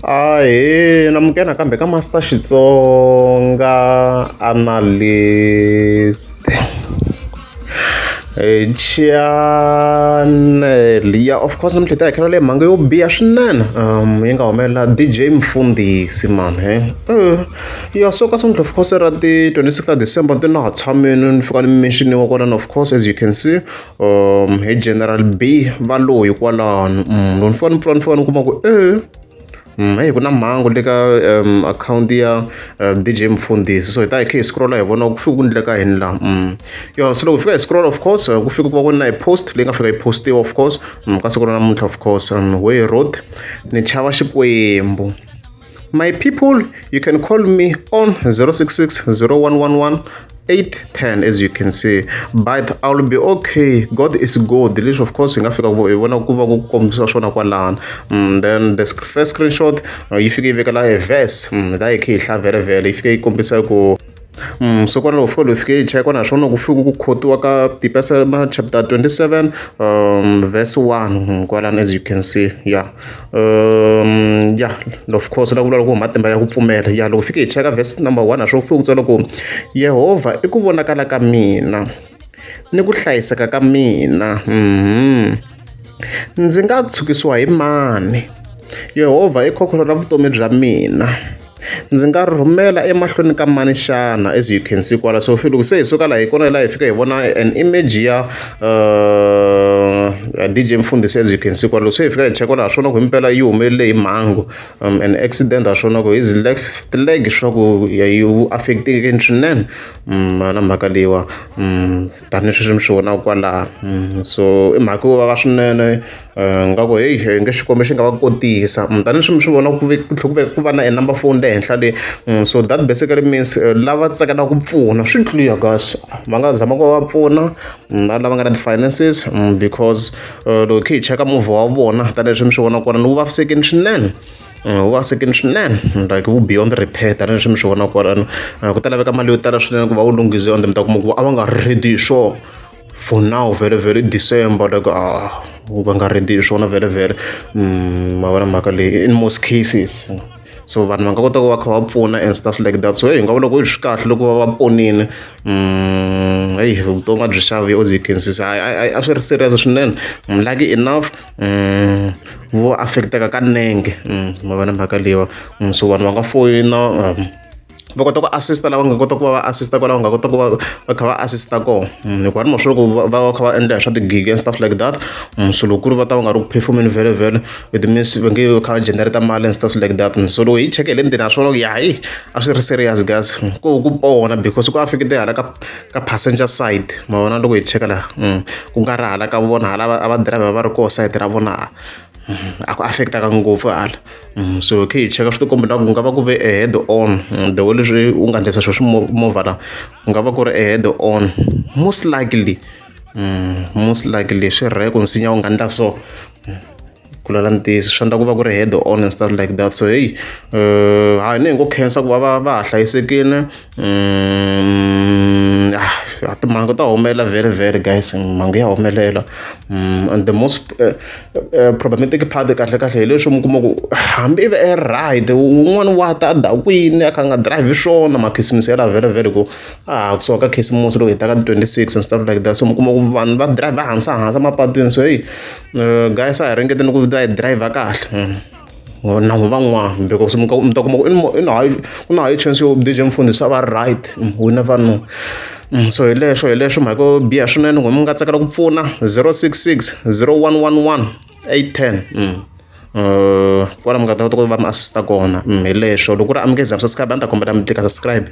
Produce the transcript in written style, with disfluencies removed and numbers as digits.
Ahee, namukela nakambe ka Master Xitsonga Analyst channel ya of course namuntlha hi ta hi kha leyi mhaka yo biha swinene yi nga humelela D_J Mfundhisi mani he ya so ka namuntlha of course ra ti 26 ta December ni na ha tshamini ni fika ni mention-iwa kwalano of course as you can see hi General B Valoyi kwalano loko ni fika ni pfula ni fika ni kuma ku e heyi ku na mhangu le ka akhawunti ya D_J Mfundhisi so hi ta hi kha hi scroll hi vona ku fika ku endleka yini laha ya so loko hi fika hi scroll of course ku fika ku va ku ri na hi post leyi nga fika yi postiwa of course ka siku ra namuntlha of course where he wrote ni chava Xikwembu. My people, you can call me on 066 0111 810 as you can see, but I'll be okay, God is good. Leswi of course hi nga fika hi vona ku va ku kombisa swona kwalano. Then the first screenshot yi fike yi vekela a verse la hi kha hi hlaya vhele vhele yi fike yi kombisa ku so kwalaho fika loyi fike yi cheka naswona ku fike ku khotiwa ka Tipesalema chapter 27 verse 1 kwalano as you can see. Yeah, yeah, of course la ku vula ku matimba ya ku pfumela ya loko fike hi cheka verse number 1 naswona ku fike ku tsala ku Yehovha i ku vonakala ka mina ni ku hlayiseka ka mina ndzi nga tshukisiwa hi mani Yehovha i khokholo ra vutomi bya mina ndzi nga rhumela emahlweni ka mani xana as you can see kwala. So loko se hi suka laha hi kona laha hi fika hi vona an image ya D_J Mfundhisi as you can see kwala. Loko se hi fika hi cheka kwala swona ku himpela yi humelele hi mhangu an accident ha swona ku his left leg swa ku yi affect-ekile swinene na mhaka leyiwa tanihi sweswi mi swi vonaka kwalaha. So i mhaka yo vava swinene nga ku heyi nge Xikwembu xi nga va kotisa tanihileswi mi swi vona ku ve ku tlhela ku ve ku va na e number phone le henhla le so that basically means lava tsakelaka ku pfuna swi clear guys va nga zama ku va va pfuna na lava nga na ti-finances because loko hi kha hi cheka movha wa vona tanihileswi mi swi vonaka kona ni wu vavisekile swinene wu vavisekile swinene like wu beyond repair tanihileswi mi swi vonaka kwalano ku ta laveka mali yo tala swinene ku va wu lunghisiwa ende mi ta kuma ku a va nga ready hi swona for now vhele vhele December like ah va nga ready hi swona vhele vhele ma vona mhaka leyi in most cases so vanhu va nga kota ku va kha va pfuna and stuff like that. So hey hi nga vula ku swi kahle loko va va ponile heyi vutomi a byi xavi as you can see a swi ri serious swinene lucky enough vo affect-eka ka nenge ma vona mhaka leyiwa so vanhu va nga foyina va kota ku assist lava nga kota ku va va assist kwala va nga kota ku va va kha va assist kona hikuva ni maswo loko va va kha va endla hi swa ti-gig and stuff like that so loko ku ri va ta va nga ri ku perform-eni vhele vhele it means va nge kha va generate mali and stuff like that. So loko hi cheke hi le ndzeni ha swona ku ya hayi a swi ri serious guys ku ku pona because ku affect hala ka passenger side ma vona loko hi cheka laha ku nga ri hala ka vona hala a va driver va ri koho side ra vona a ku affect-aka ngopfu hala so khe hi cheka swi tikomba na ku nga va ku ve a head on the way leswi u nga endlisa swilo swi movha la ku nga va ku ri a head on most likely most likely swi rhe ku nsinya wu nga endla so ku lala ntiyiso swi endla ku va ku ri head on and stuff like that. So hey hayi ni hi ngo khensa ku va va va ha hlayisekile timhangu ta humelela very very guys mhangu ya humelela and the most problematic part kahle kahle hi leswi mi kuma ku hambi i ve e right wun'wani wa ta a dakwini a kha a nga drive swona makhisimusi ya la vhele vhele ku a kusuka ka khisimusi loko hi ta ka 26 and stuff like that. So mi kuma ku vanhu va drive hansi hansi mapatwini so hey guys a hi ringeteni ku va hi driver kahle na van'wana because mi ta kuma ku i na high ku na high chance yo D_J Mfundhisi a va right we never know. So hi leswo hi leswo mhaka yo biha swinene n'we mi nga tsakela ku pfuna 066 0111 810 kwala mi nga ta kota ku va mi assist kona hi leswo loko ku ri a mi nge za mi subscribe a ni ta kombela mi tlika subscribe.